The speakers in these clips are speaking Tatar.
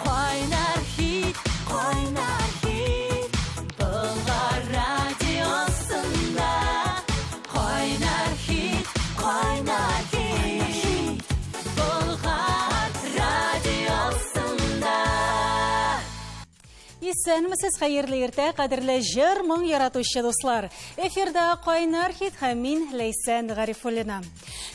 Кайнар хит, кайнар хит, Болгар радиосында. Кайнар хит, кайнар хит, Болгар радиосында. Исәнмесез, хәерле иртә, кадерле җыр моң яратучы дуслар. Эфирда Кайнар хит һәм мин Ләйсән Гарифуллина.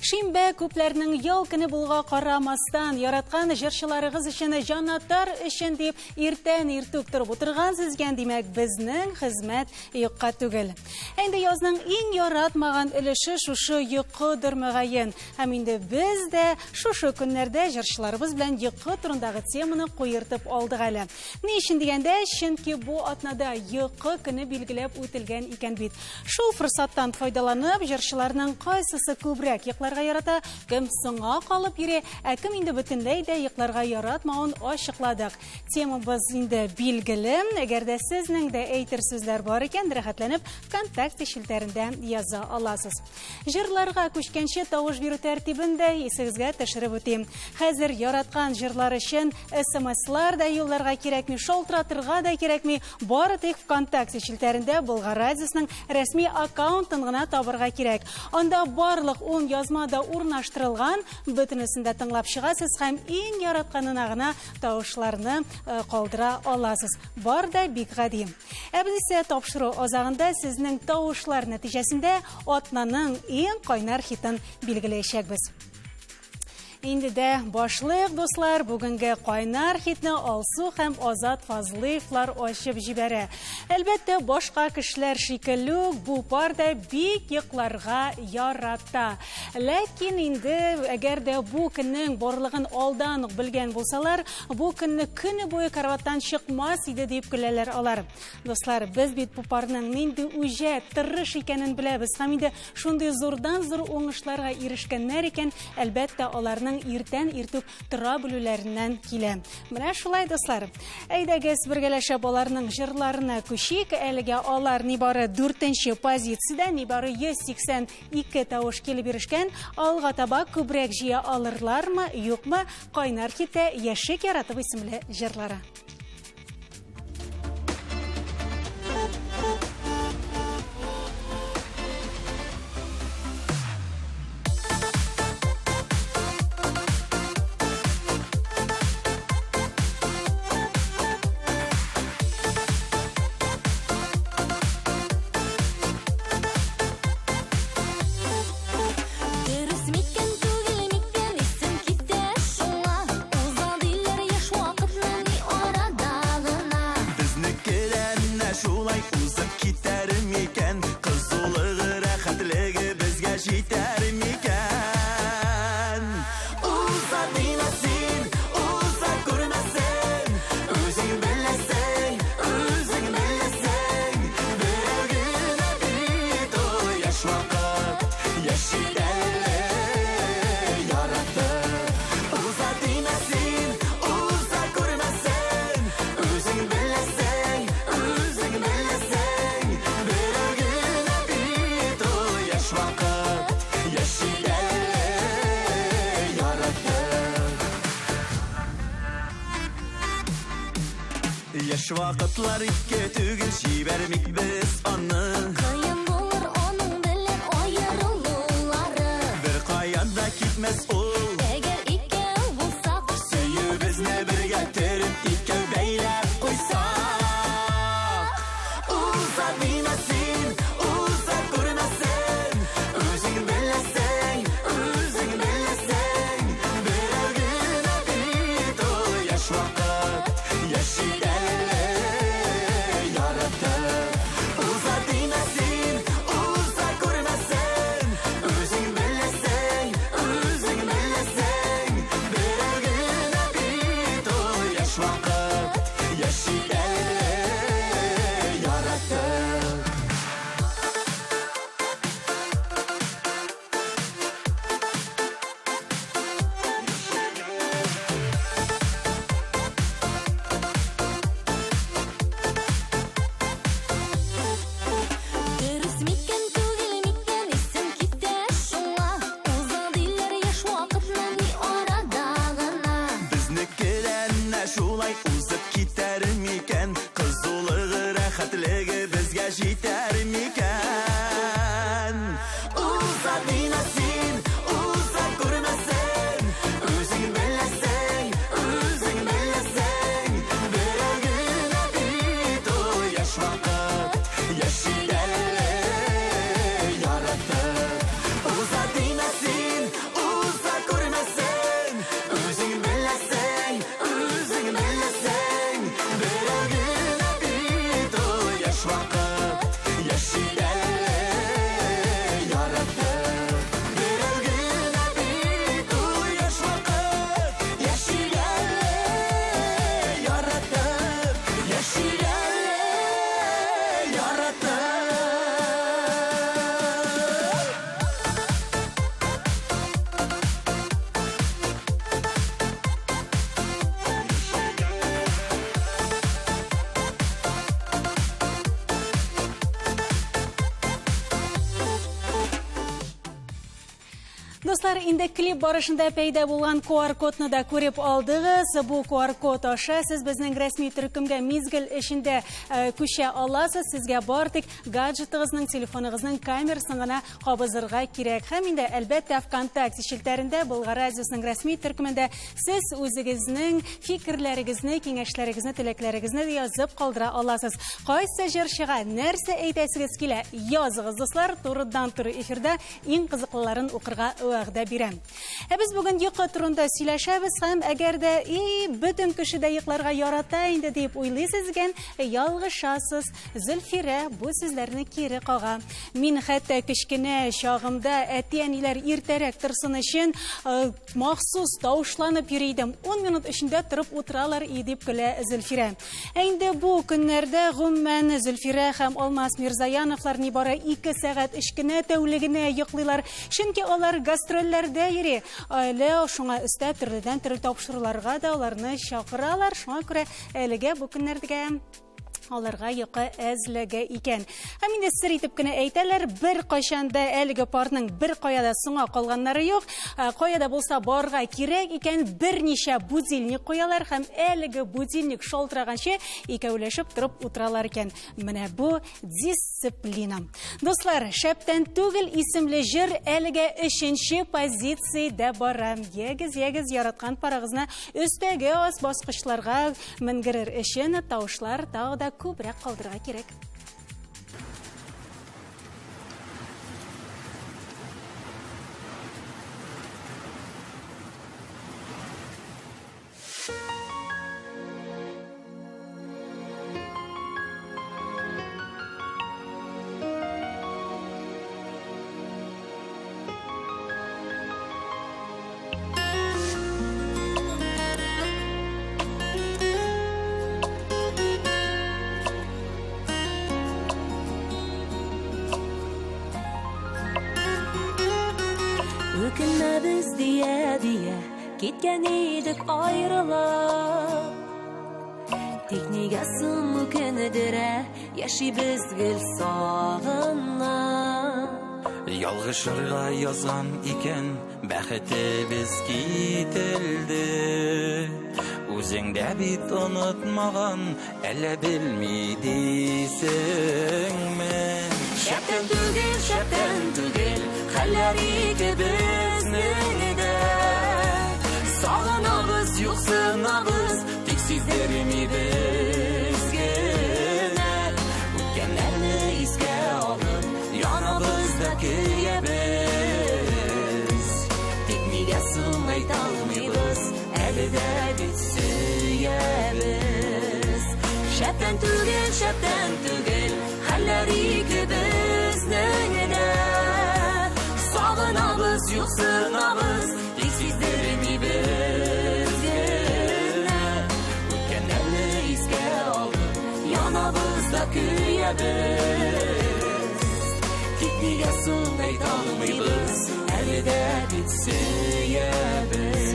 Шимбә күпләрнең ял көне булуга карамастан, яраткан җырчыларыгыз өчен җанатар өчен дип иртән иртүк торып утыргансыз икән, димәк, безнең хезмәт юкка түгел. Ә инде язның иң яратмаган өлеше шушы йокыдыр мөгаен. Һәм инде без дә шушы көннәрдә җырчыларыбыз белән йокы турындагы теманы куертып алдык әле. Ни өчен дигәндә, чөнки бу атнада йокы көне билгеләп үтелгән икән бит. Шул форсаттан файдаланып, җырчыларның кайсысы күбрәк йокларга ярата, кем соңга калып йөри, ә кем инде бөтенләй дә йокларга яратмавын ачыкладык. Темабыз инде билгеле. Әгәр дә сезнең дә әйтер сүзләр бар икән, рәхәтләнеп ВКонтакте челтәрендә яза аласыз. Җырларга күчкәнче тавыш бирү тәртибен дә исегезгә төшереп үтим. Хәзер яраткан җырлар өчен СМСлар да юлларга кирәкми, шалтыратырга да кирәкми. Бары тик ВКонтакте челтәрендә Болгар радиосының рәсми аккаунтын гына табырга кирәк. Анда барлык 10 язма да урнаштырылган, бөтенесен дә тыңлап чыгасыз һәм иң яратканына гына тавышларны э, калдыра аласыз. Бар да бик гади. Ә без исә тапшыру азагында сезнең тавышлар нәтиҗәсендә атнаның иң кайнар хитын билгеләячәкбез. Инде дә башлыйк, дуслар, бүгенге кайнар хитны Алсу һәм Азат Фазлыевлар ачып җибәрә. Әлбәттә, башка кешеләр шикелле үк бу пар да бик йокларга ярата. Ләкин инде әгәр дә бу көннең барлыгын алдан ук белгән булсалар, Бу көнне көне буе караваттан чыкмас иде дип көләләр алар. Дуслар, без бит бу парның нинди үҗәт, тырыш икәнен беләбез һәм инде шундый зурдан-зур уңышларга ирешкәннәр икән, әлбәттә, аларның иртән иртүк тора белүләреннән килә. Менә шулай, дуслар. Әйдәгез, бергәләшеп аларның җырларына күчик. Әлегә алар нибары дүртенче позициядә, нибары 182 тавыш килеп ирешкән. Алга таба күбрәк җыя алырлармы, юкмы? Кайнар китә Яшик яратып исемле җырлары. Дөрес микән, түгел микән, исем китә шуңа. Уза диләр яшь вакытны ни арада гына. Безнеке дә менә шулай узып китәр микән? Кызулыгы, рәхәтлеге безгә җитәр микән? Уза димә син, уза күрмәсен. Үзең беләсең, үзең беләсең. Берәү генә бит ул яшь вакыт, яши әле яратып. Уза димә син, уза күрмәсен. Үзең беләсең, үзең беләсең. Берәү генә бит ул яшь вакыт, яши әле яратып. Яшь вакытлар ике түгел, җибәрмик без аны. Кыен булыр аның белән аерылулары. Бер каян да китмәс ул. Әгәр икәү булсак, Сөюебезне бергә төреп икәү бәйләп куйсак. Уза димә син, уза күрмәсен. Үзең беләсең, үзең беләсең. Берәү генә бит ул яшь вакыт, яши әле яратып. Уза димә син, уза күрмәсен. Үзең беләсең, үзең беләсең. Берәү генә бит ул яшь вакыт, яши әле яратып. Дөрес микән, түгел микән, исем китә шуңа. Уза диләр яшь вакытны ни арада гына. Безнеке дә менә шулай узып китәр микән? Кызулыгы, рәхәтлеге безгә җитәр микән? Уза димә син, уза күрмәсен. Үзең беләсең, үзең беләсең. Берәү генә бит ул яшь вакыт, яши әле яратып. Уза димә син, уза күрмәсен. Үзең беләсең, үзең беләсең. Берәү генә бит ул яшь вакыт, яши әле яратып. Берәү генә бит ул яшь вакыт, яши әле яратып, яши әле яратып. Дуслар, инде клип барышында пәйда булган QR-кодны да күреп алдыгыз. Бу QR-код аша сез безнең рәсми төркемгә мизгел эчендә күчә аласыз. Сезгә бар тик гаджетыгызның, телефоныгызның камерасын гына кабызырга кирәк. Һәм инде, әлбәттә, ВКонтакте челтәрендә Болгар радиосының рәсми төркемендә сез үзегезнең фикерләрегезне, киңәшләрегезне, теләкләрегезне язып калдыра аласыз. Кайсы җырчыга нәрсә әйтәсегез килә, языгыз, дуслар, турыдан-туры эфирда иң кызыклыларын укырга вәгъдә бирәм. Ә без бүген йокы турында сөйләшәбез һәм әгәр дә и бөтен кеше дә йокларга ярата инде дип уйлыйсыз икән, ялгышасыз. Зөлфирә бу сүзләрне кире кага. Мин хәтта кечкенә чагымда әти-әниләр иртәрәк торсын өчен махсус тавышланып йөри идем. 10 минут эчендә торып утыралар и дип көлә Зөлфирә. Ә инде бу көннәрдә гомумән Зөлфирә һәм Алмаз Мирзаяновлар нибары 2 сәгать өч кенә тәүлегенә йоклыйлар. Чөнки алар гастрольләрдә йөри. Әле шуңа өстәп төрледән-төрле тапшыруларга да аларны чакыралар. Шуңа күрә әлегә бу көннәргә аларга йокы әзлеге икән. Һәм инде сер итеп кенә әйтәләр, бер кайчан да әлеге парның бер кая да соңа калганнары юк. Кая да булса барырга кирәк икән, берничә будильник куялар һәм әлеге будильник шалтыраганчы икәүләшеп торып утыралар икән. Менә бу дисциплина. Дуслар, шәптән түгел исемле җыр әлегә өченче позициядә бара. Ягез, ягез, яраткан парагызны өстәге ас баскычларга менгерер өчен тавышлар тагы да күбрәк калдырырга кирәк. Үкенмәбез дия-дия, киткән идек аерылып. Тик нигә соң үкенедерә, яшибез гел сагынып. Ялгышырга язган икән, бәхетебез кителде. Үзең дә бит онытмаган, әллә белми дисеңме? Шәптән түгел, шәптән түгел, хәлләр икебезнең дә. Сагынабыз, юксынабыз, тик сиздермибез генә. Үткәннәрне искә алып, янабыз да көябез. Тик нигә соң әйтә алмыйбыз, әле дә бит сөябез. Шәптән түгел, шәптән түгел, хәлләр икебезнең дә. Сагынабыз, юксынабыз, тик сиздермибез генә. Үткәннәрне искә алып, янабыз да көябез. Тик нигә соң әйтә алмыйбыз, әле дә бит сөябез.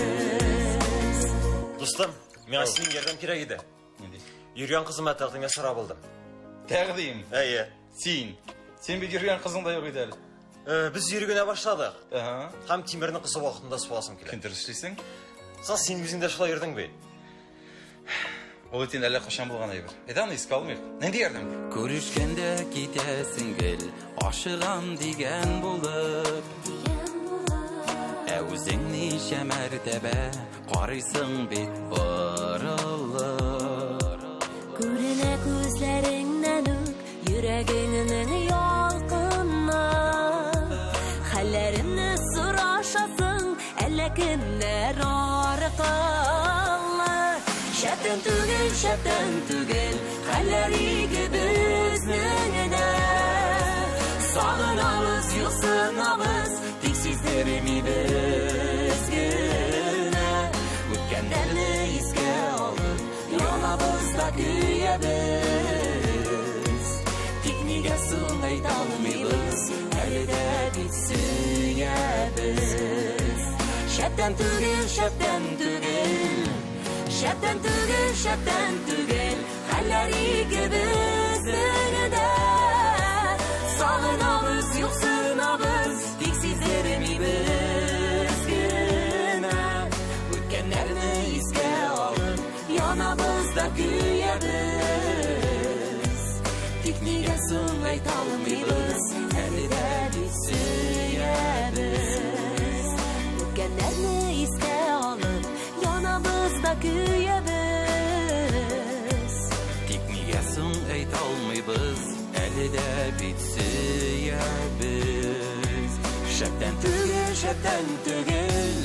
Дустым, миңа синең ярдәм кирәк иде. Нинди? Йөргән кызыма тәкъдим ясарга булдым. Тәкъдим? Әйе. Син. Син бит йөргән кызың да юк иде әле. Без йөри генә башладык. Ага. Һәм тимерне кызу вакытында суасым килә. Кем дөрес эшлисең? Соң син үзең дә шулай йөрдең бит. Ул бит инде әллә кайчан булган әйбер. Әйдә аны искә алмыйк. Нинди ярдәм? Күрешкәндә китәсең гел, ашыгам дигән булып. Ә үзең ничә мәртәбә карыйсың бит борылып. Күренә күзләреңнән үк йөрәгеңнең ялкыны. Хәлләремне сорашасың, әллә кемнәр аркылы. Шәптән түгел, шәптән түгел, хәлләр икебезнең дә. Сагынабыз, юксынабыз, тик сиздермибез генә. Үткәннәрне искә алып, янабыз да көябез. Тик нигә соң әйтә алмыйбыз, әле дә бит сөябез. Шәптән түгел, шәптән түгел, шәптән түгел, шәптән түгел, хәлләр икебезнең дә. Сагынабыз, юксынабыз, тик сиздермибез генә. Үткәннәрне искә алып, янабыз да көябез. Тик нигә соң әйтә алмыйбыз, әле дә бит сөябез. Үткәннәрне искә алып, янабыз да көябез. Тик нигә соң әйтә алмыйбыз, әле дә бит сөябез. Шәптән түгел, шәптән түгел.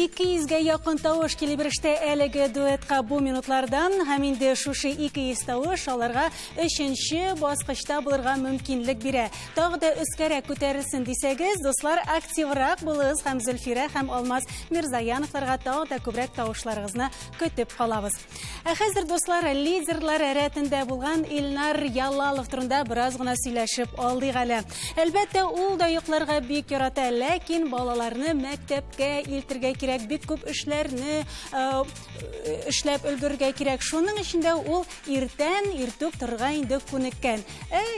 Ике йөзгә якын тавыш килеп иреште әлеге дуэтка бу минутлардан, һәм инде шушы 200 тавыш аларга өченче баскычта булырга мөмкинлек бирә. Тагы да өскәрәк күтәрелсен дисәгез, дуслар, активрак булыгыз һәм Зөлфирә һәм Алмаз Мирзаяновларга тагы да күбрәк тавышларыгызны көтеп калабыз. Ә хәзер, дуслар, лидерлар рәтендә булган Илнар Ялалов турында бераз гына сөйләшеп алдык әле. Әлбәттә, ул да йокларга бик ярата, ләкин балаларны мәктәпкә илтергә кирәк, бик күп эшләрне эшләп өлгерергә кирәк. Шуның өчен дә ул иртән иртүк торырга инде күнеккән.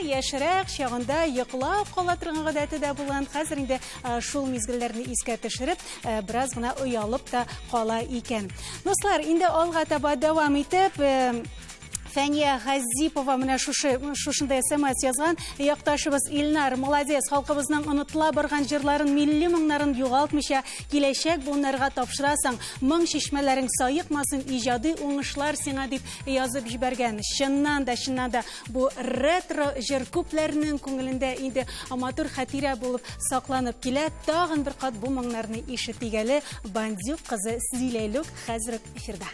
Яшьрәк чагында йоклап кала торган гадәте дә булган. Хәзер инде шул мизгелләрне искә төшереп, бераз гына оялып та кала икән. Дуслар, инде алга таба дәвам итеп, Фәния Газипова менә шушында смс язган. Якташыбыз Илнар, молодец, халкыбызның онытыла барган җырларын, милли моңнарын югалтмыйча киләчәк буыннарга тапшырасың. Моң чишмәләрең саекмасын, иҗади уңышлар сиңа дип язып җибәргән. Чыннан да, чыннан да бу ретро җыр күпләрнең күңелендә инде матур хатирә булып сакланып килә. Тагын бер кат бу моңнарны ишетик әле. Бандюк кызы Зиләйлүк хәзер үк эфирда.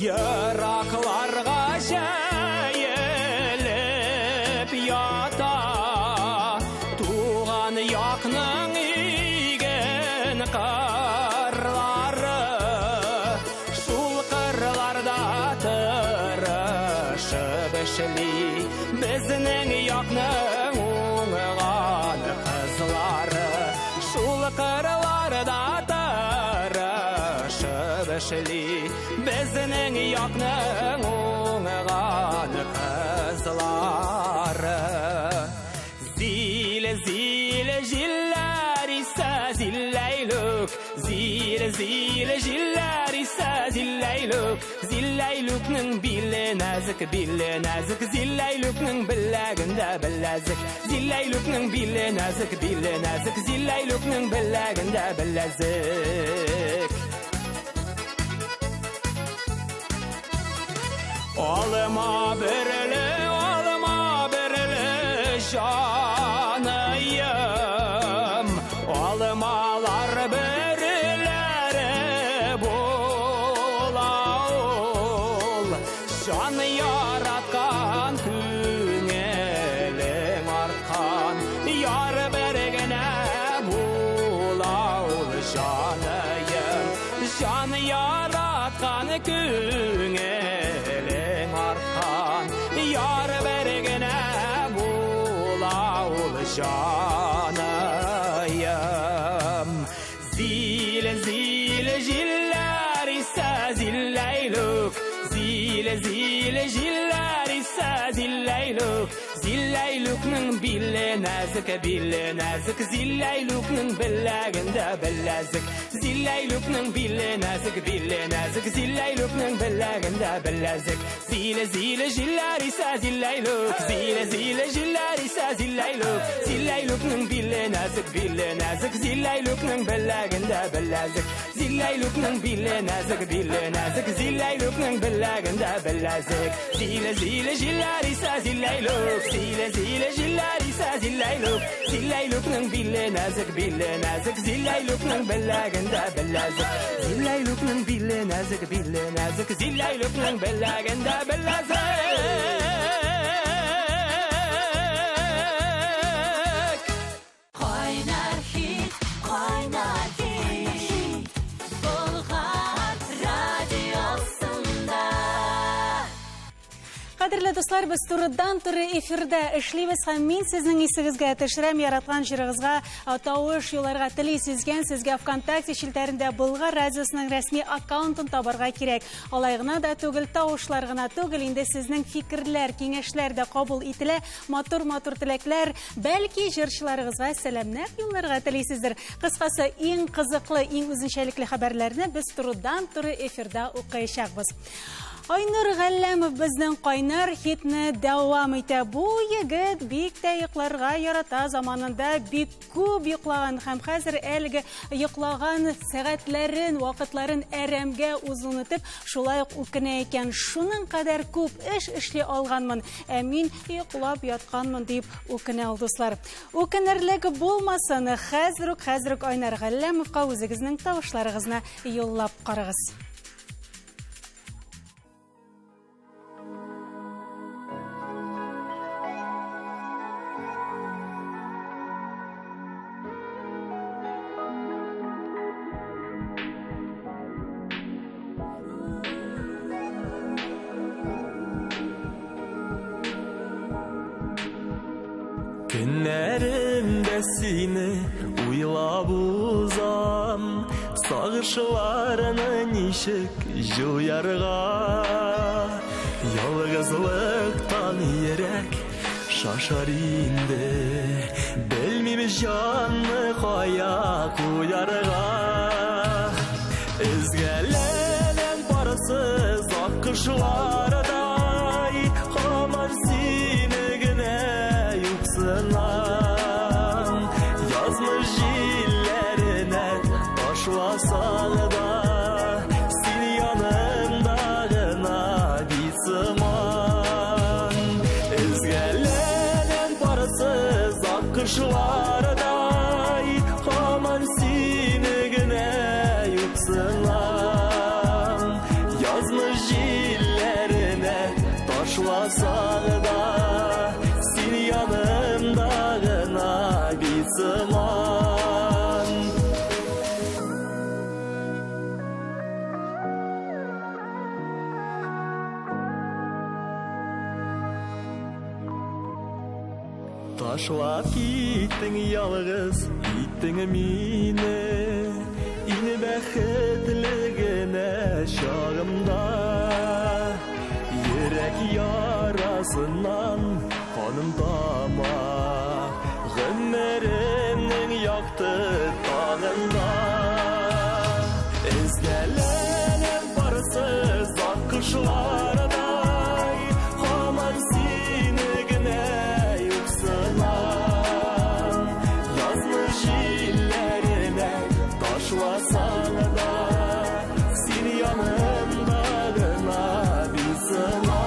Еракларга җәелеп ята туган якның иген кырлары. Шул кырларда тырышып эшли безнең якның уңган кызлары. Шул кырларда тырышып эшли безнең якның уңган кызлары. Зил, зил, җилләр исә зилләйлүк, зил, зил, җилләр исә зилләйлүк, зилләйлүкнең биле нәзек, биле нәзек, зилләйлүкнең беләгендә беләзек, зилләйлүкнең биле нәзек, биле нәзек, зилләйлүкнең беләгендә беләзек. Алма берле, алма берле җаныем, алмалар берләре була ул. Җан яраткан күңелең арткан, яр бер генә була Күңелең арткан. Яр бер генә була ул, җаныем. Зил, зил җилләр исә, зилләйлүк. Зил, зил җилләр исә, зилләйлүк. Зилләйлүкнең биле нәзек, биле нәзек. Зилләйлүкнең беләгендә беләзек. Зилләйлүкнең биле нәзек, биле нәзек. Зилләйлүкнең беләгендә беләзек. Зил, зил җилләр исә, зилләйлүк. Зил, зил җилләр исә, зилләйлүк. Зилләйлүкнең биле нәзек, биле нәзек. Зилләйлүкнең беләгендә беләзек. Зилләйлүкнең биле нәзек, биле нәзек. Зилләйлүкнең беләгендә беләзек. Зил, зил җилләр исә, зилләйлүк. Зил, зил җилләр исә, зилләйлүк. Зилләйлүкнең биле нәзек, биле нәзек. Зилләйлүкнең беләгендә беләзек. Зилләйлүкнең биле нәзек, биле нәзек. Зилләйлүкнең беләгендә беләзек. Кайнар хит, кайнар хит, Болгар радиосында. Кадерле дуслар, без турыдан-туры эфирда эшлибез һәм мин сезнең исегезгә төшерәм, яраткан җырыгызга тавыш юлларга телисез икән, сезгә ВКонтакте челтәрендә Болгар радиосының рәсми аккаунтын табарга кирәк. Алай гына да түгел, тавышлар гына түгел, инде сезнең фикерләр, киңәшләр дә кабул ителә, матур-матур теләкләр, бәлки җырчыларыгызга сәламнәр юлларга телисездер. Кыскасы, иң кызыклы, иң үзенчәлекле хәбәрләрне без турыдан-туры эфирда укыячакбыз. Айнур Галләмов безнең кайнар хитны дәвам итә. Бу егет бик тә йокларга ярата, заманында бик күп йоклаган һәм хәзер әлеге йоклаган сәгатьләрен, вакытларын әрәмгә узун итеп, шулай ук үкенә икән. Шуның кадәр күп эш эшли алганмын, ә мин йоклап ятканмын дип үкенә ул, дуслар. Үкенерлек булмасын, хәзер үк, хәзер үк Айнар Галләмовка үзегезнең тавышларыгызны юллап карагыз. Көннәремдә сине уйлап узам, сагышларны ничек җуярга? Ялгызлыктан йөрәк шашар инде, белмим җанны кая куярга. Өзгәләнәм парсыз аккошлардай, һаман сине генә юксынам. Язмыш җилләренә ташласаң да, син янымда гына бит сыман. Өзгәләнәм парсыз аккошлардай, һаман сине генә юксынам. Язмыш җилләренә ташласаң да, син янымда гына бит сыман. Ташлап киттең ялгыз, иттең мине, иң бәхетле генә чагымда. Йөрәк ярасыннан каным тама, гомеремнең якты таңында. Эзгәләнәм парсыз аккошлардай, һаман сине генә юксынам. Язмыш җилләренә ташласаң да, син янымда гына бит сыман.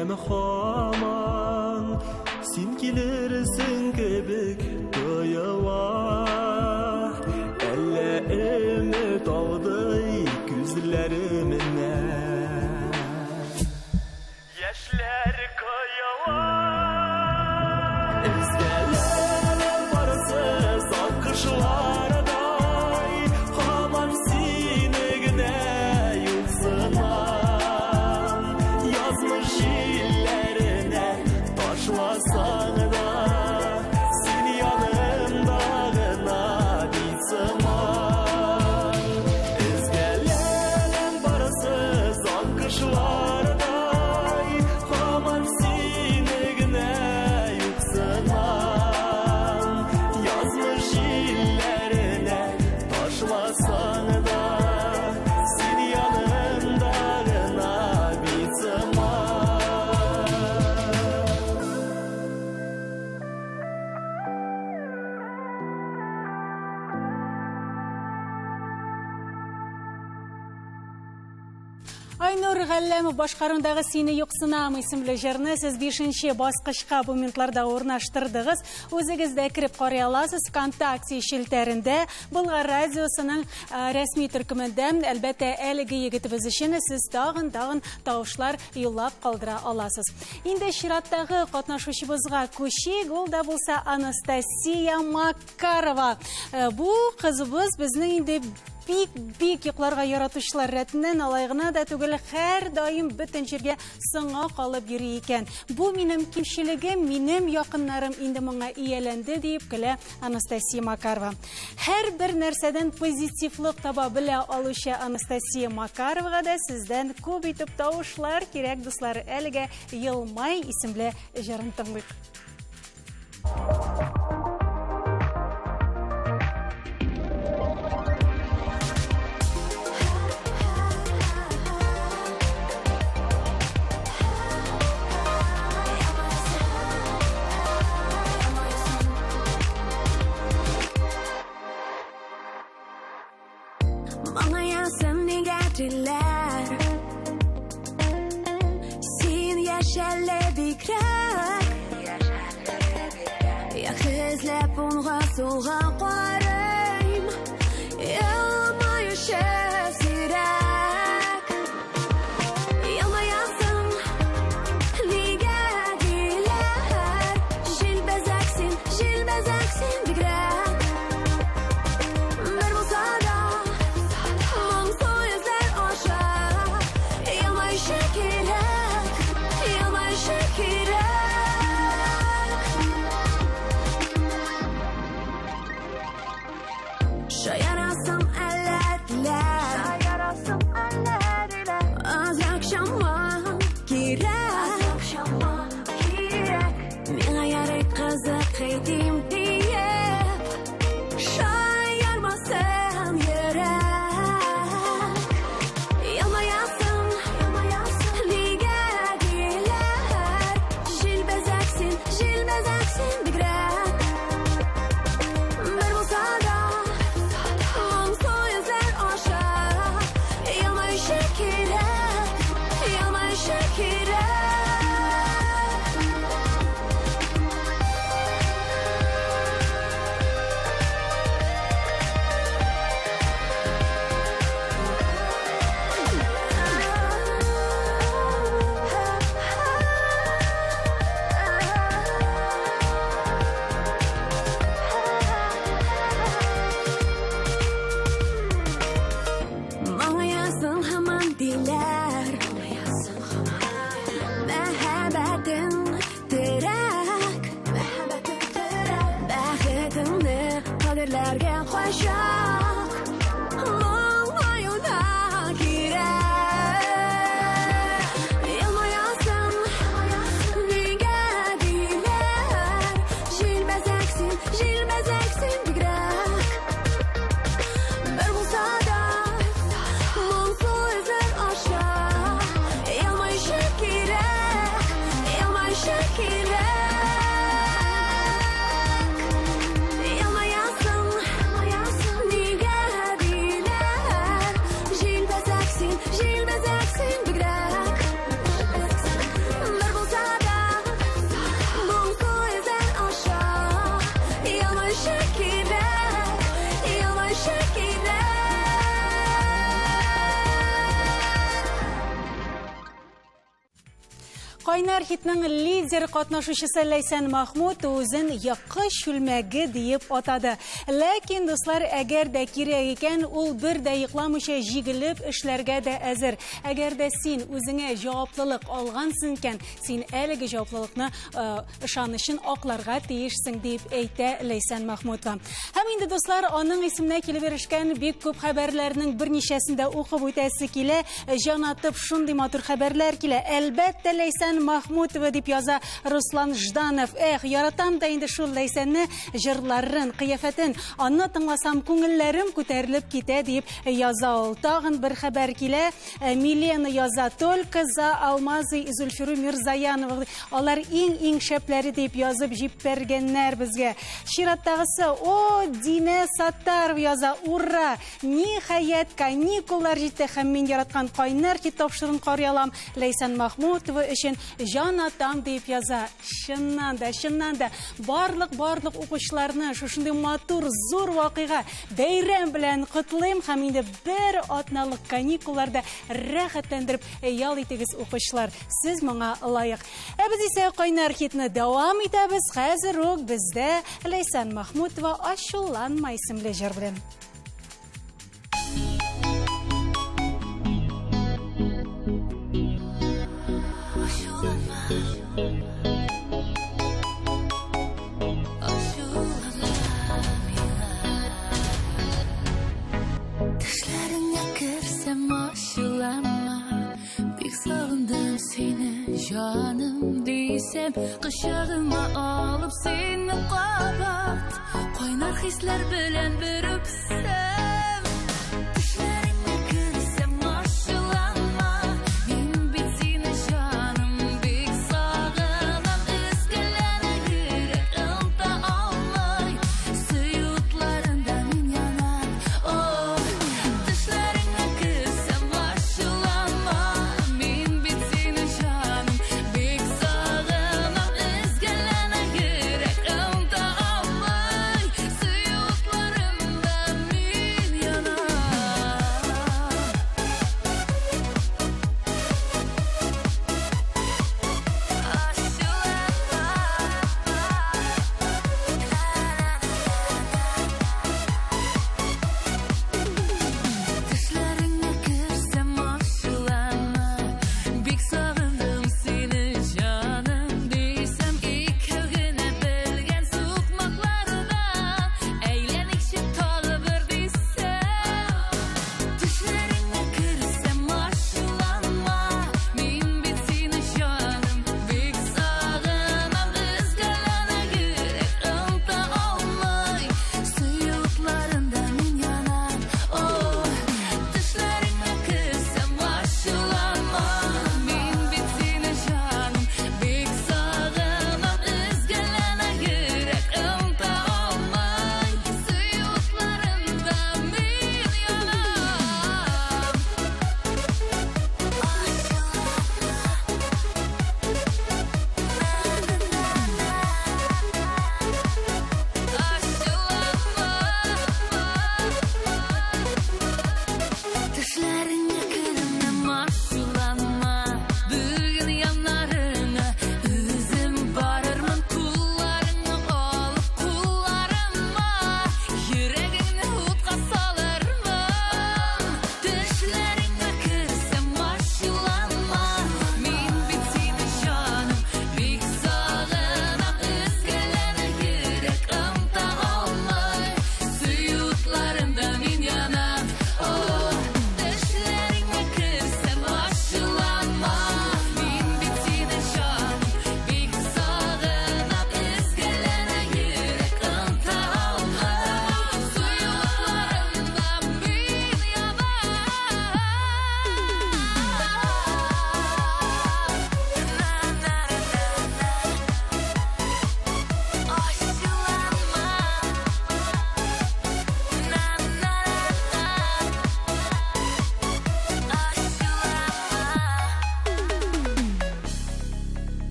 Көтәм һаман, син килерсең кебек тоела. Әллә өмет алдый күзләремне. Яшьләр коела. Өзгәләр барысы саккышлардай, һаман сине генә юксынам. Язмыш җилләренә ташласаң да, син янымда гына бит сыман. Өзгәләр барысы саккышлардай, һаман сине генә юксынам. Язмыш җилләренә ташласаң да, син янымда гына бит сыман. Айнур Галләмов башкаруындагы Сине юксынам исемле җырны сез 5нче баскычка бу минутларда урнаштырдыгыз. Үзегез дә кереп карый аласыз ВКонтакте челтәрендә Болгар радиосының рәсми төркемендә. Әлбәттә, әлеге егетебез өчен сез тагын-тагын тавышлар юллап калдыра аласыз. Инде чираттагы катнашучыбызга күчик, ул да булса Анастасия Макарова. Бу кызыбыз безнең инде бик-бик йокларга яратучылар рәтеннән, алай гына да түгел, һәр даим бөтен җиргә соңга калып йөри икән. Бу минем кимчелегем, минем якыннарым инде моңа ияләнде, диеп көлә Анастасия Макарова. Һәр бер нәрсәдән позитивлык таба белә алучы Анастасия Макаровага да сездән күп итеп тавышлар кирәк, дуслар. Әлегә Елмай исемле җырын тыңлыйк. Моңаясың нигә диләр? Син яшәле бигрәк. Якты эзләп уңга сулга карыйм. Елмаючы сирәк. Елмаясың нигә диләр? Җилбәзәк син, җилбәзәк син бигрәк. Бер булса да моңсу йөзләр аша елмаючы кирәк, елмаючы кирәк. Кайнар хитның лидер катнашучысы Ләйсән Махмут үзен якы чүлмәге диеп атады. Ләкин, дуслар, әгәр дә кирәк икән, ул бер дә йокламыйча җигелеп эшләргә дә әзер. Әгәр дә син үзеңә җаваплылык алгансың икән, син әлеге җаваплылыкны ышанычын акларга тиешсең, дип әйтә Ләйсән Махмутова. Һәм инде, дуслар, аның исеменә килеп ирешкән бик күп хәбәрләрнең берничәсен дә укып үтәсе килә. Җан атып шундый матур хәбәрләр килә. Әлбәттә, Ләйсән Махмутова дип яза Руслан Жданов. Эх, яратам да инде шул Ләйсәнне, җырларын, кыяфәтен. Аны тыңласам, күңелләрем күтәрелеп китә дип яза ул. Тагын бер хәбәр килә. Милена яза, только за Алмазы и Зульфиру Мирзаянова. Алар иң-иң шәпләре дип язып җибәргәннәр безгә. Чираттагысы, о, Динә Саттарова яза, ура! Ниһаять, каникуллар җитте һәм мин яраткан кайнар хит тапшыруын карый алам. Ләйсән Махмутова өчен җан атам дип яза. Чыннан да, чыннан да, барлык барлык укучыларны шушындый матур, зур вакыйга, бәйрәм белән котлыйм һәм инде бер атналык каникулларда рәхәтләндереп ял итегез, укучылар. Сез моңа лаек. Ә без исә кайнар хитны дәвам итәбез. Хәзер үк бездә Ләйсән Махмутова Ачуланма исемле җыр белән. Төшләреңә керсәм ачуланма Бик сагындым сине, җаным дисәм Кочагыма алып сине кабат Кайнар хисләр белән бер үпсәм Төшләреңә керсәм ачуланма Мин бит сине, җаным, бик сагынам Өзгәләнә йөрәк оныта алмый Сөю утларында мин янам О, төшләреңә керсәм ачуланма Мин бит сине, җаным, бик сагынам Өзгәләнә йөрәк оныта алмый Сөю утларында мин.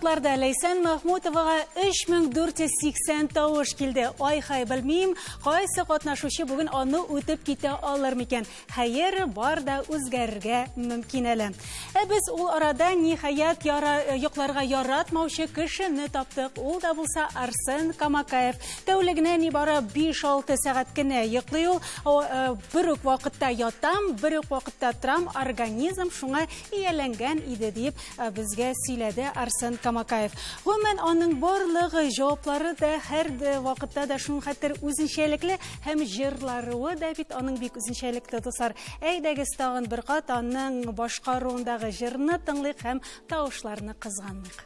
Результатларда Ләйсән Мәхмүтовага 3480 тавыш килде. Ай-хай, белмим, кайсы катнашучы бүген аны үтеп китә алыр микән? Хәер, бар да үзгәрергә мөмкин әле. Ә без ул арада ниһаять яра, э, йокларга яратмаучы кешене таптык. Ул да булса Арсен Камакаев. Тәүлегенә нибары 5-6 сәгать кенә йоклый ул. Э, бер үк вакытта ятам, бер үк вакытта торам, организм шуңа ияләнгән иде дип э, безгә сөйләде Арсен Камакаев. Гомумән, аның барлык җаваплары да һәр вакытта да шуның хәтер үзенчәлекле һәм җырларуы да бит аның бик үзенчәлекле, дуслар. Әйдәгез тагын бер кат аның башкаруындагы җырны тыңлыйк һәм тавышларны кызганмыйк.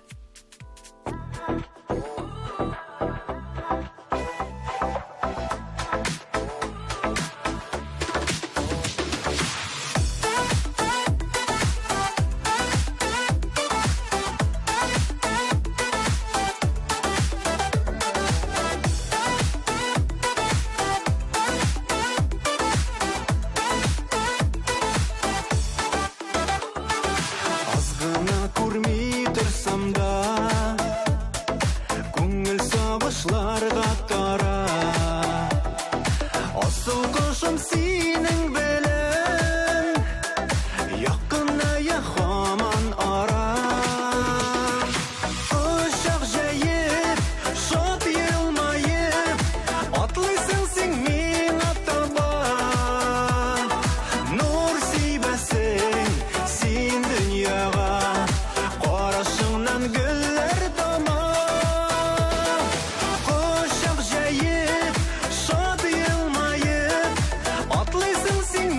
Аз гына күрми торсам да, Күңел сагышларга тара. Асыл кошым синең белән Якыная һаман ара. Кочак җәеп, шат елмаеп, Атлыйсың син миңа таба. Нур сибәсең син дөньяга, Карашыңнан гөлләр тама. Кочак җәеп, шат елмаеп, Атлыйсың син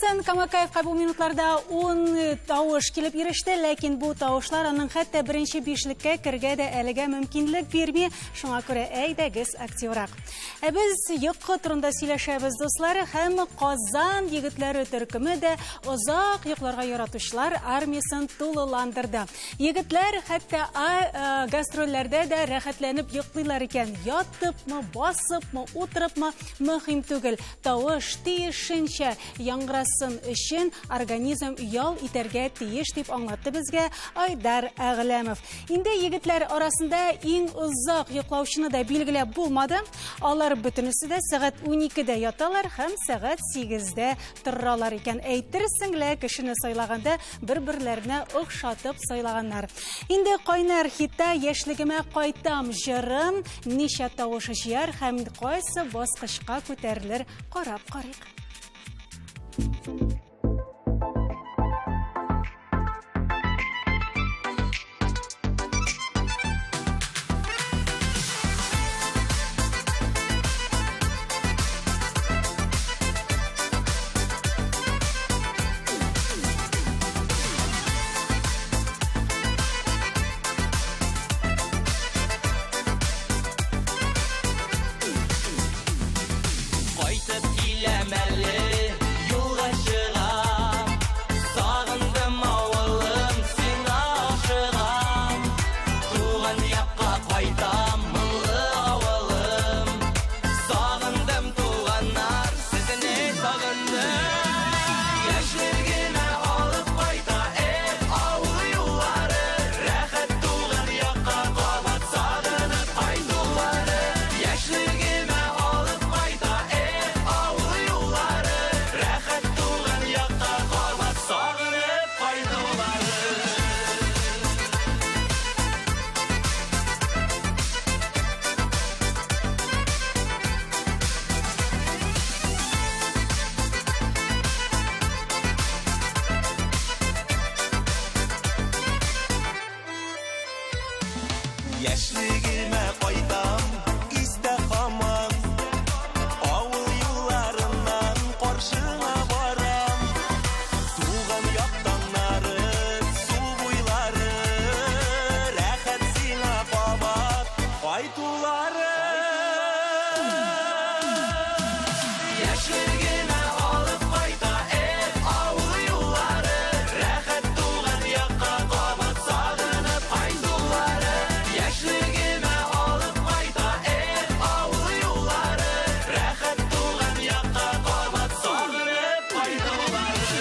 Арсен Камакаевка бу минутларда 10 тавыш килеп иреште, ләкин бу тавышлар аның хәтта беренче бишлеккә кергә дә әлегә мөмкинлек бирми, шуңа күрә әйдәгез активрак. Ә без йокы турында сөйләшәбез, дуслар, һәм Казан егетләре төркеме дә озак йокларга яратучылар армиясен тулыландырды. Егетләр хәтта гастрольләрдә дә рәхәтләнеп йоклыйлар икән. Ятыпмы, басыпмы, утырыпмы, мөһим түгел. Тавыш тиешенчә яңгырасын өчен организм ял итәргә тиеш, дип аңлатты безгә Айдар Әгъләмов. Инде егетләр арасында иң озак йоклаучыны да билгеләп булмады. Алар бөтенесе дә сәгать 12-дә яталар һәм сәгать 8-дә торалар икән. Әйтерсең лә, кешене сайлаганда бер-берләренә охшатып сайлаганнар. Инде кайнар хитта яшьлегемә кайтам җырым ничә тавыш җыяр һәм кайсы баскычка күтәрелер, карап карыйк. Кайтып киләм әле, юлга чыгам. Сагындым авылым, сиңа ашыгам. Туган якка кайтам, моңлы авылым. Сагындым туганнар, сезне сагындым. Яшьлегемә алып кайта, эх, авыл юллары. Рәхәт туган якка кабат сагынып кайтулары. Яшьлегемә алып кайта, эх, авыл юллары. Рәхәт туган якка кабат сагынып кайтулары. Яшьлегемә кайтам, истә һаман. Авыл юлларыннан каршыңа барам. Туган як таңнары, су буйлары, рәхәт сиңа кабат кайтулары. Яшьлегемә алып кайта, эх, авыл юллары, рәхәт туган якка кабат сагынып кайтулары. Яшьлегемә алып кайта, эх, авыл юллары, рәхәт туган якка кабат сагынып кайтулары.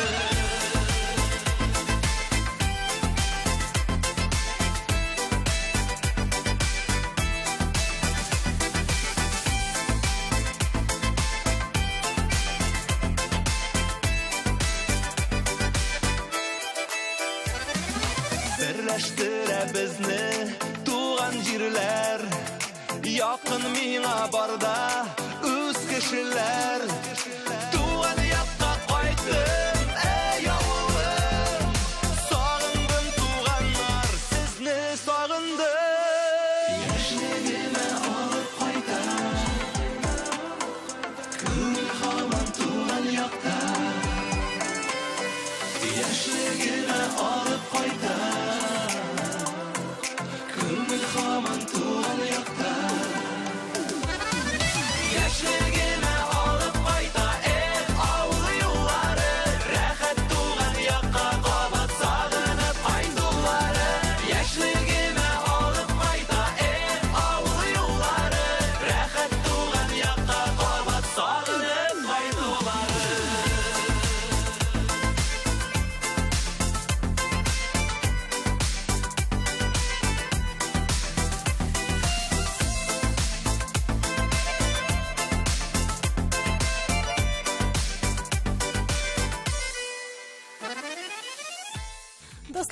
Берләштерә безне туган җирләр. Якын миңа барда үз кешеләр. Туган якка кайттым, әй авылым. Сагындым туганнар, сезне сагындым. Яшьлегемә алып кайтам. Күңел һаман туган якта. Яшьлегемә алып кайтам. Күңел һаман туган якта. Яшьлегемә алып кайта,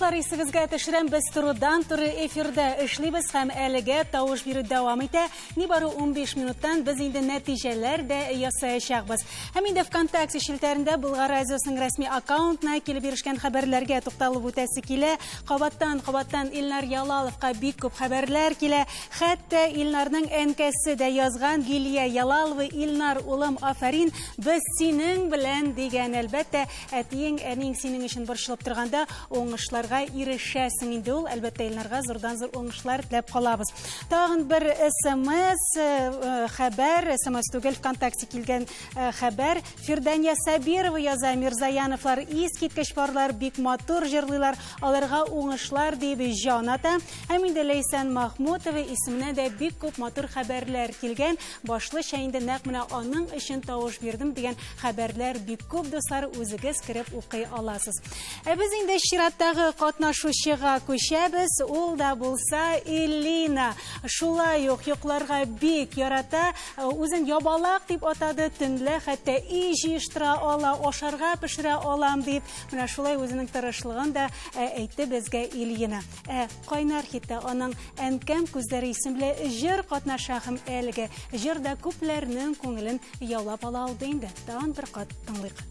Дуслар, исегезгә төшерәм, без турыдан-туры эфирда эшлибез һәм әлегә тавыш бирү дәвам итә. Нибары 15 минуттан без инде нәтиҗәләр дә ясаячакбыз. Һәм инде ВКонтакте челтәрендә Болгар радиосының рәсми аккаунтына килеп ирешкән хәбәрләргә тукталып үтәсе килә. Кабаттан, кабаттан Илнар Ялаловка бик күп хәбәрләр килә. Хәтта Илнарның әнкәсе дә язган Гилия Ялалова, Илнар, улым, афәрин, без синең белән дигән. Әлбәттә, әтиең, әниең синең өчен борчылып торганда уңышларга ирешәсең инде ул. Әлбәттә, Илнарга зурдан-зур уңышлар теләп калабыз. Тагын бер СМС э, э, хәбәр, СМС түгел, ВКонтакте килгән э, хәбәр. Фирдания Сабирова яза, Мирзаяновлар искиткеч парлар, бик матур җырлыйлар, аларга уңышлар дип җан ата. Һәм инде Ләйсән Махмутова исеменә дә бик күп матур хәбәрләр килгән. Башлыча инде нәкъ менә аның өчен тавыш бирдем дигән хәбәрләр бик күп, дуслар, үзегез кереп укый аласыз. Ә без инде чираттагы катнашучыга күчәбез. Ул да булса Элина. Шулай ук йокларга бик ярата. Үзен ябалак дип атады, төнлә хәтта өй җыештыра ала, ашарга пешерә алам дип. Менә шулай үзенең тырышлыгын да әйтте безгә Ильина. Ә Кайнар хитта аның Әнкәм күзләре исемле җыр катнаша һәм әлеге җыр да күпләрнең күңелен яулап ала алды инде. Тагын бер кат тыңлыйк.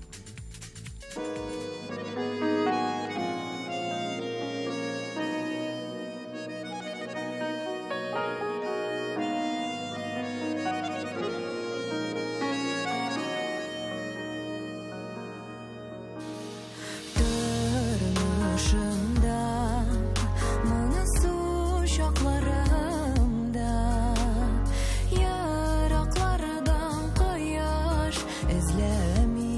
Тормышымда моңсу чакларымда ераклардан кояш эзләмим.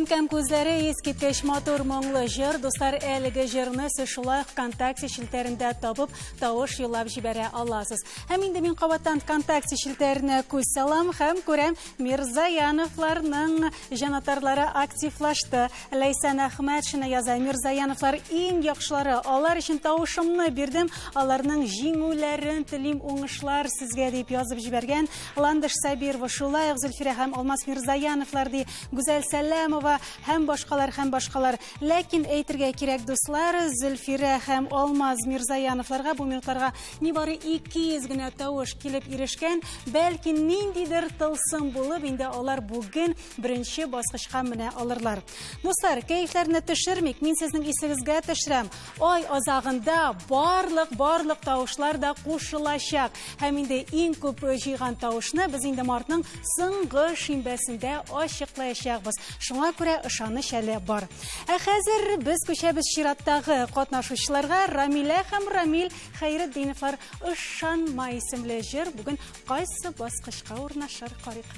Әнкәм күзләре искиткеч матур моңлы җыр. Дуслар, әлеге җырны сез шулай ВКонтакте челтәрендә табып, тавыш юллап җибәрә аласыз. Һәм инде мин кабаттан ВКонтакте челтәренә күз салам һәм күрәм, Мирзаяновларның җанатарлары активлашты. Ләйсән Әхмәтшина яза, Мирзаяновлар иң яхшылары, алар өчен тавышымны бирдем, аларның җиңүләрен телим, уңышлар сезгә дип язып җибәргән. Ландыш Сабирова, шулай ук Зөлфирә һәм Алмаз Мирзаяновлар ди, Гүзәл Сәләмова һәм башкалар һәм башкалар. Ләкин әйтергә кирәк, дуслар, Зөлфирә һәм Алмаз Мирзаяновларга бу минутларга нибары 200 генә тавыш килеп ирешкән. Бәлки ниндидер тылсым булып, инде алар бүген беренче баскычка менә алырлар. Дуслар, кәефләрне төшермик, мин сезнең исегезгә төшерәм. Ай азагында барлык барлык тавышлар да кушылачак. Һәм инде иң күп җыйган тавышны без инде мартның соңгы шимбәсендә ачыклаячакбыз. Шуңа күрә ышаныч әле бар. Ә хәзер без күчәбез чираттагы катнашучыларга. Рамилә һәм Рамил Хәйретдиновлар Ышанма исемле җыр бүген кайсы баскычка урнашыр, карыйк.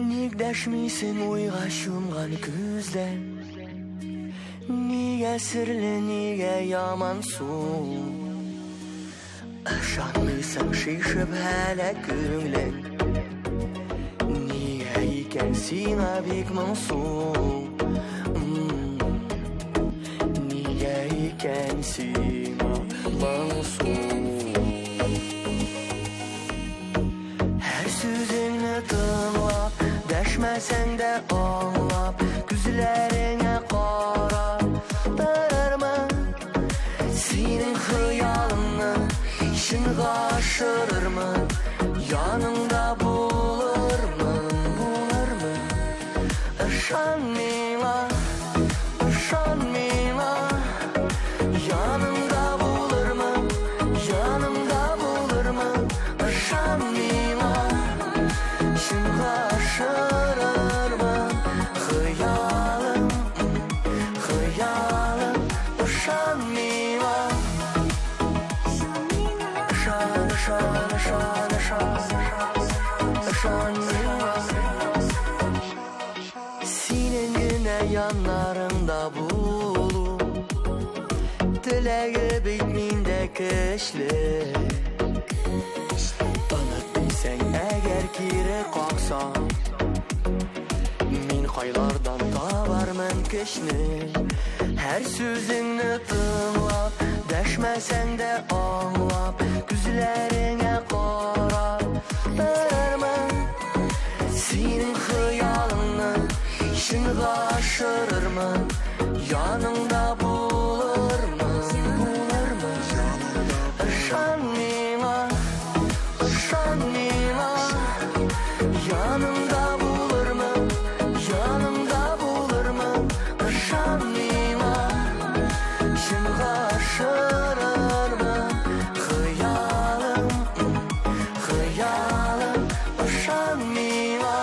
Ник дәшмисең уйга чумган күздән? Нигә серле, нигә ямансу? Ышанмыйсың шишеп һәлә күңелең. Нигә икән сиңа бик моңсу? Нигә икән сиңа моңсу? Һәр сүзеңне тыңлап, дәшмәсәң дә аңлап, күзләреңә карап торырмын. Синең хыялыңны чынга ашырырмын, яныңда булырмын, булырмын. Ышан миңа, ышан миңа, яныңда булырмын, яныңда булырмын. Ышан миңа, чынга ашырырмын. Хыялым, хыялым, ышан миңа. Ышан, ышан, ышан, ышан, ышан миңа. Синең генә яннарыңда булу теләге бит миндә көчле. Оныт дисәң, әгәр кире каксаң, мин кайлардан табармын көчне? Һәр сүзеңне тыңлап, дәшмәсәң дә аңлап, күзләреңә карап торырмын. Синең хыялыңны чынга ашырырмын, яныңда булырмын, булырмын. Ышан миңа, ышан миңа, яныңда булырмын, яныңда булырмын. Ышан миңа, чынга ашырырмын. Хыялым, хыялым, ышан миңа.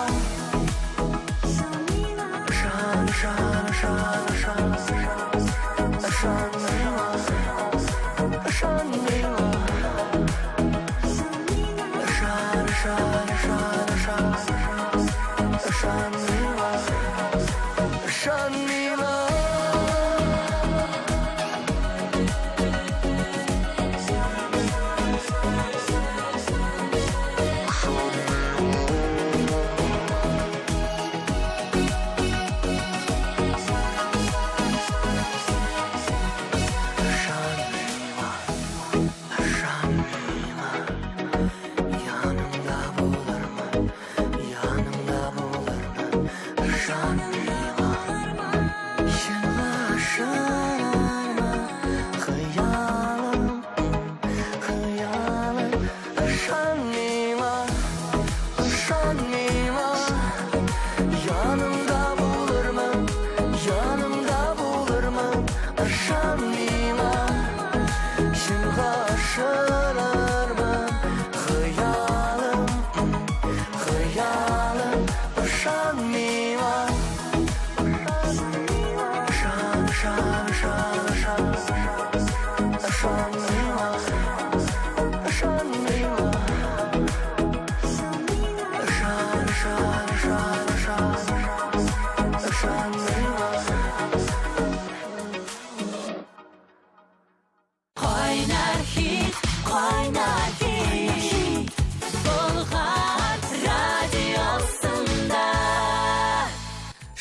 Ышан, ышан, ышан, ышан, ышан миңа, ышан миңа. Ышан, ышан, ышан, ышан, ышан миңа, ышан миңа. Ышан миңа, ышан миңа, яныңда булырмын, яныңда булырмын. Ышан миңа, чынга ашырырмын. Хыялым, хыялым, ышан миңа, ышан миңа, яныңда булырмын, яныңда булырмын. Ышан миңа, чынга ашырырмын. Хыялым, хыялым, ышан миңа.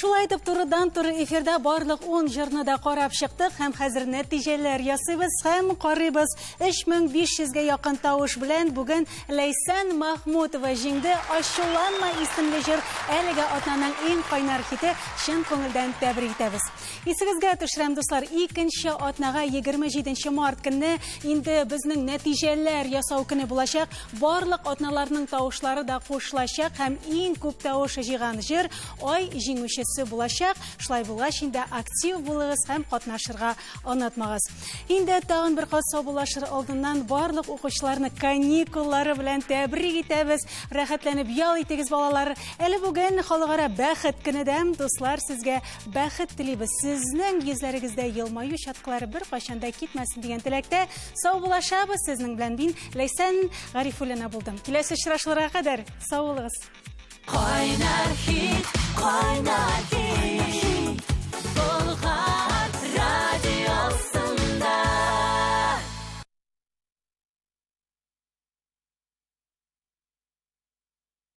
Шулай итеп, турыдан-туры эфирда барлык 10 җырны да карап чыктык һәм хәзер нәтиҗәләр ясыйбыз һәм карыйбыз. 3500 гә якын тавыш белән бүген Ләйсән Махмутова җиңде. Ачуланма исемле җыр әлеге атнаның иң кайнар хиты. Чын күңелдән тәбрик итәбез. Исегезгә төшерәм, дуслар, икенче атнага 27 март көнне инде безнең нәтиҗәләр ясау көне булачак. Барлык атналарның тавышлары да кушылачак һәм иң күп тавыш җыйган җыр ай җиңүчесе булачак. Шулай булгач, инде актив булыгыз һәм катнашырга онытмагыз. Инде тагын бер кат саубуллашыр алдыннан барлык укучыларны каникуллары белән тәбрик итәбез. Рәхәтләнеп ял итегез, балалар. Әле бүген халыкара бәхет көне дә, дуслар, сезгә бәхет телибез. Сезнең йөзләрегездә елмаю чаткылары беркайчан да китмәсен дигән теләктә саубуллашабыз. Сезнең белән мин, Ләйсән Гарифуллина булдым. Киләсе очрашуларга кадәр сау булыгыз. Кайнар хит, кайнар хит.